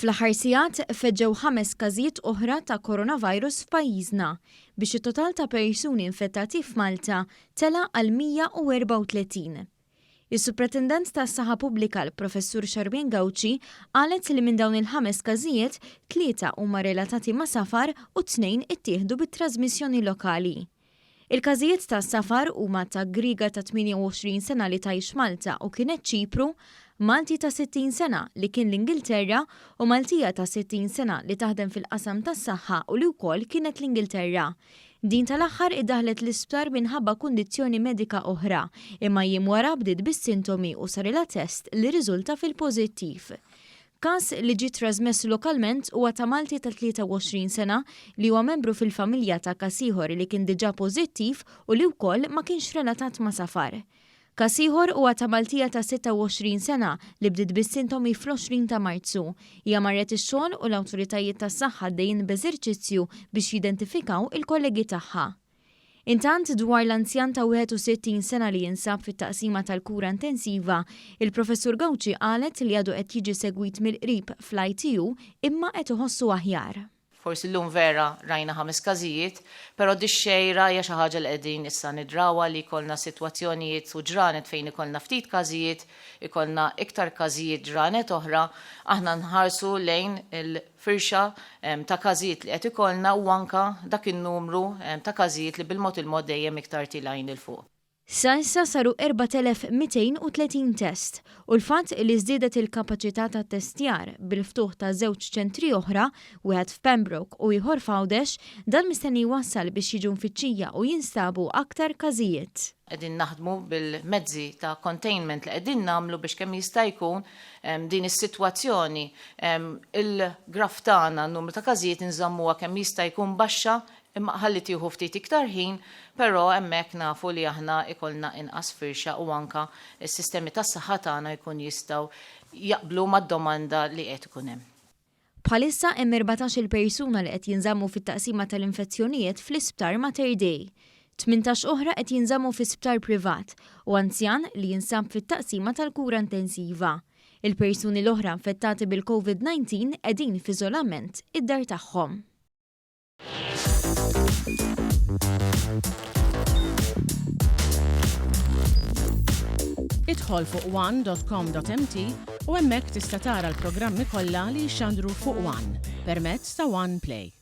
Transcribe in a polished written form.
Fl-aħħar sigħat feġġew ħames każijiet oħra ta' coronavirus f'pajjiżna, biex it-total ta' persuni infettati f'Malta tela' għal 134. Is-Supretendent tas-Saħħa Pubblika l-Professur Charmaine Gauci qalet li minn dawn il-ħames każijiet, tlieta huma relatati ma' safar u tnejn ittieħdu bi trażmissjoni lokali. Il-każijiet ta' safar huma ta' Griega ta' 28 sena li tgħix Malta u kienet Ċipru, Malti ta' 60 sena li kien l-Ingilterra u Maltija ta' 60 sena li taħdem fil-qasam tas-saħħa u li wkoll kienet l-Ingilterra. Din tal-aħħar iddaħħlet l-isptar minħabba kundizzjoni medika oħra, imma jiem wara bdiet bis-sintomi u sarilha test li rriżulta fil-pożittiv. Każ li ġie trażmess lokalment huwa ta' Malti ta' 23 sena li huwa membru fil-familja ta' każ ieħor li kien diġà pożittiv u li wkoll ma kienx relatat ma' safar. Każ ieħor huwa ta' Maltija ta' 26 sena li bdiet bis-sintomi fl-20 ta' Marzu. Hija marret ix-xogħol u l-awtoritajiet tas-saħħa għaddejjin b'eżerċizzju biex jidentifikaw il-kollegi tagħha. Intant, dwar l-anzjan ta' 61 sena li jinsab fit-taqsima tal-kura intensiva, il-Professur Gauci qalet li għadu qed jiġi segwit mill-qrib fl-ITU imma qed iħossu aħjar. Forsi llum vera rajna ħames każijiet, però dix-xejra hija xi ħaġa li qegħdin issa nidrawha li jkollna sitwazzjonijiet u ġranet fejn ikollna ftit każijiet, ikollna iktar każijiet ġranet oħra, aħna nħarsu lejn il firxa ta' każijiet li qed ikollna u anke dak in-numru ta' każijiet li bil-mod il-mod dejjem iktar tilgħin 'il fuq. Sa issa saru 4,230 test u l-fatt li żdiedet il-kapaċità ta' ttestjar bil-ftuħ ta' żewġ ċentri oħra, wieħed f'Pembroke u ieħor f'Għawdex, dan mistenni jwassal biex jiġu mfittxija u jinstabu aktar każijiet. Qegħdin naħdmu bil-mezzi ta' containment li qegħdin nagħmlu biex kemm jista' jkun din is-sitwazzjoni, il-graph tagħna, n-numru ta' każijiet inżommuha kemm jista' jkun baxxa imma ħalli tieħu ftit iktar ħin, però hemmhekk nafu li aħna jkollna inqas firxa u anke s-sistemi tas-saħħa tagħna jkun jistgħu jaqblu mad-domanda li qed ikun hemm. Bħalissa hemm 14-il persuna li qed jinżammu fit-taqsima tal-infezzjonijiet fl-Isptar Mater Dei. 18 oħra qed jinżammu fi sptar privat u anzjan li jinsab fit-taqsima tal-kura intensiva. Il-persuni l-oħra infettati bil-Covid 19 qegħdin f'iżolament id-dar tagħhom. Idħol fuq one.com.mt u hemmhekk tista' tara l-programmi kollha li jixxandru fuq One permezz ta' One Play.